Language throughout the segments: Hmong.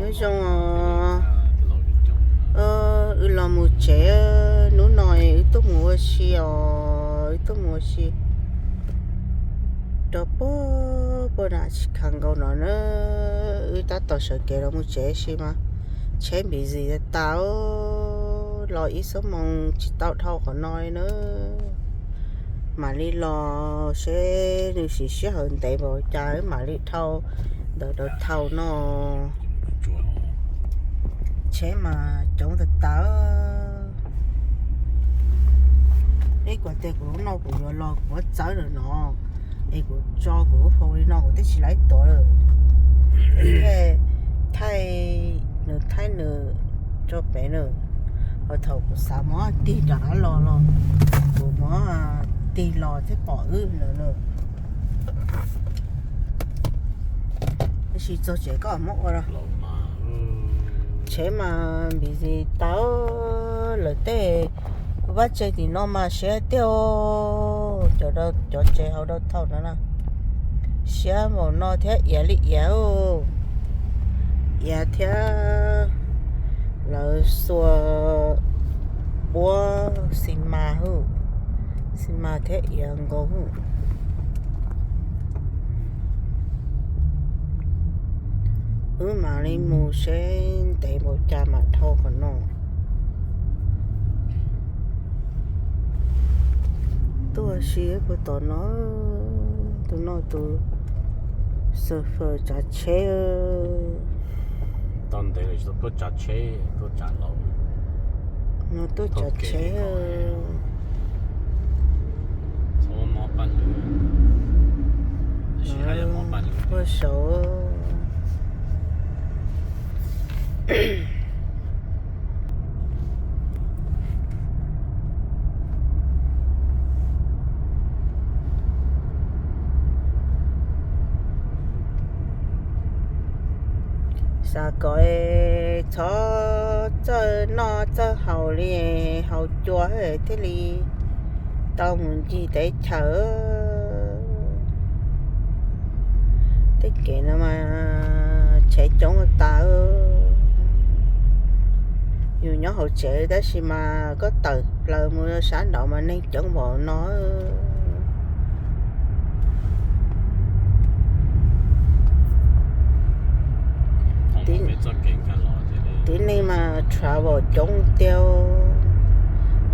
Nyob zoo os, wb los mus tsev, hnub no wb tuaj mus ua si os, wb tuaj mus ua si rau puag puag nram Chicago no na. Wb tab tom sawv kev los mus tsev tab sis mas tsheb busy tas tas, los ib xuab moos tsis tau dhau qhov no li na. Mam li los seb nws siv sij hawm ntev npaum cas wb mam li dhau ntawm downtown no. Tsheb mas coob tas tas. Ib kuv tias kuv lub no kuv yuav los kuv muab txawb lawm no, es kuv tso kuv lub phone li no kuv twb tsis laib tuav lawm. Thiaj thaij, nws thaij nws tso pem na. Ho thaum kuv xav muab tig rov qab los los kuv muab tig los thiaj pom wb lawm na. Tab sis txog tsev koj muab ua los. Tsheb mas busy tas, lawv tej vaj tse tim no mas siab tiag, cov tsev hauv downtown no na, siab npaum no thiab iav li iav, iav thiab lawv xuas puab xi mas, xi mas thiab iav nkaus. Wb mam li mus seb ntev npaum cas mam dhau qhov no. Tuaj si puag tom no, tus no tus xav fawm tsav tsheb. Tau ntev lawm tsis tau tuaj tsav tsheb, tuaj tsav laus. No tuaj tsav tsheb. Txhob mob paj lwm. Puag saud. Xav kom txhob txawj noj txawj haus li, haus cua thiaj li tau mus ncig teb chaws. Tej kev no mas tsheb coob tas. Yus nyob hauv tsev tab sis mas koj tawm plaws mus sab nraud mas neeg coob npaum no. Tib neeg mas travel coob tiag,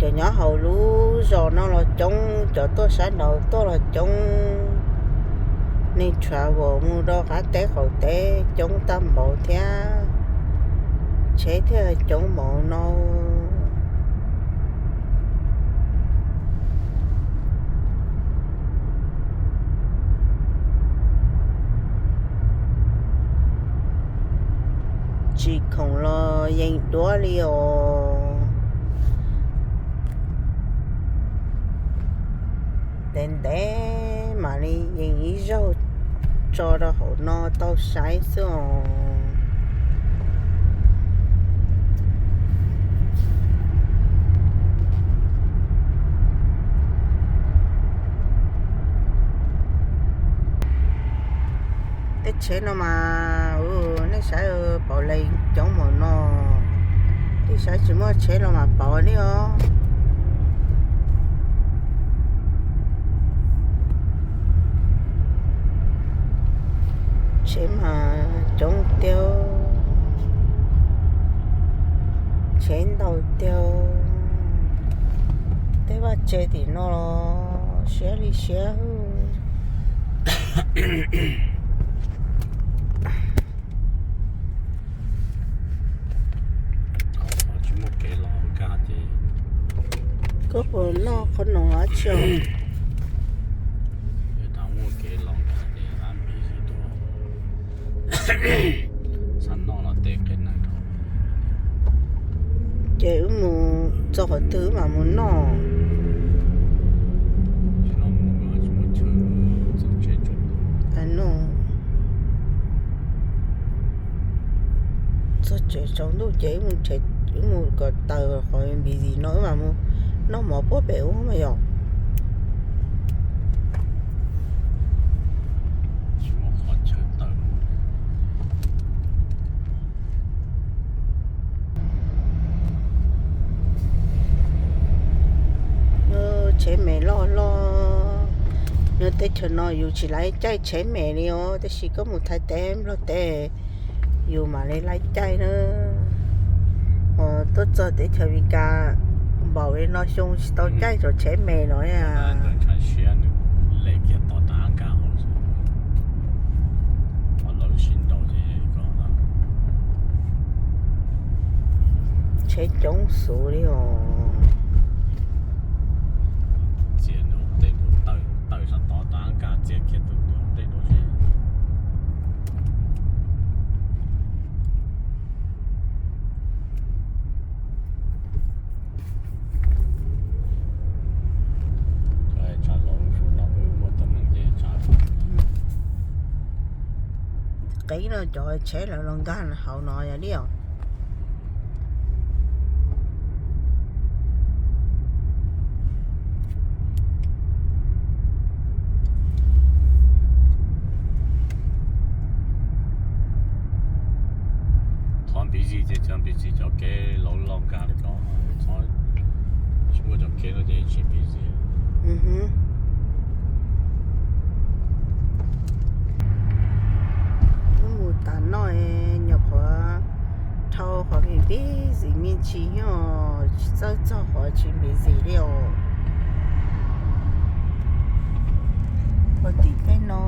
cov nyob hauv lub zos no los coob, cov tuaj sab nraud tuaj los coob. Neeg travel mus rau qab teb qaum teb coob tag npaum thiab, tsheb thiaj coob npaum no. Tsis khoom los yees duab li os. Ntev ntev mam li yees ib zaug tso rau hauv no tau saib xwb os. Tej tsheb no mas, nej saib, pauv lees coob npaum no, tej saib tsis muaj tsheb los mas pauv li os. Tsheb mas coob tiag, tsheb ntau tiag. Tej vaj tse tim no los siab li siab. Koj puas noj qhov no dab tsi os? Ces wb mus txog qhov twg wb mam mus noj. Txog tsev tsaus ntuj ces wb mus kom tawm qhov busy no wb mam mus noj mov puag pem ub mas yom. Tsis muaj qhov chaw tawm. Loj loj, nyob teb chaws no yus tsis laib caij tsheb me li os, tab sis koj mus Thaib teb Nplog teb yus mam li laib caij na. Ho tuaj txog teb chaws Amelikas npaum li no xyoo tsis tau caij cov tsheb me no. Tsheb coob xwb li os. Qev no cov tsheb lawv los nkag hauv no yog li os. Thov npiv zis ces cov npiv zis cov kev laus los nkag li ko, tsis muaj cov kev no ces tsis npiv zis. Wb mus tas no nyuam qhuav dhau qhov npiv zis me ntsis nyob, tsis txawj txog qhov tsis npiv zis li os. Ua tim tej no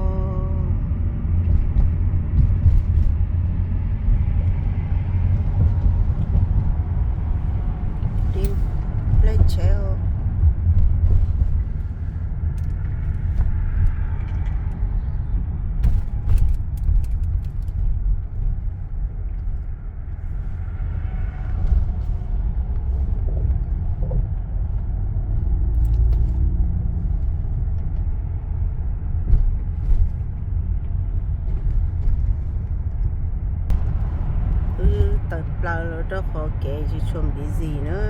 li nplej tsheb. Wb tawm plaws los rau qhov kev tsis tshua npiv zis na.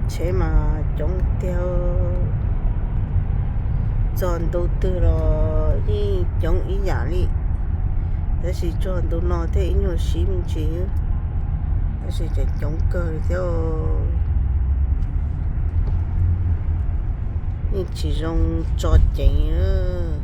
Tsheb mas coob tiag. Txog ntu twg los yeej coob ib yam li, tab sis txog ntu no thiaj ib nyuag sib me ntsis, tab sis tseem coob kawg li thiab. Yeej tsis zoo tso ceev.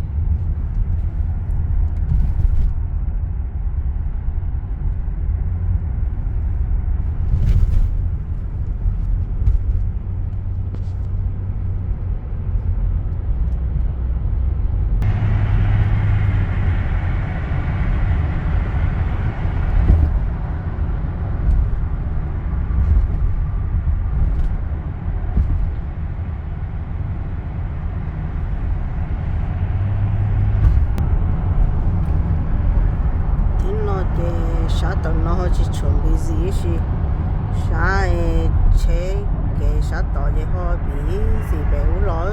Thib no ces sab tom no ho tsis tshua npiv zis ib si, sab tsheb kev sab tod ces ho npiv zis pem ub los.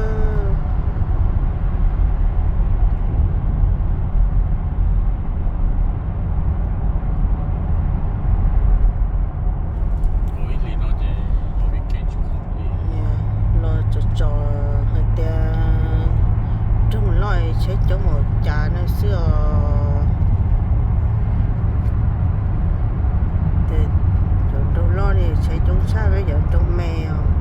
Los tsom tsom hais tias nroog loj tsheb coob npaum cas no xwb os. Cov nroog loj li tsheb coob tshaj peb cov nroog me os.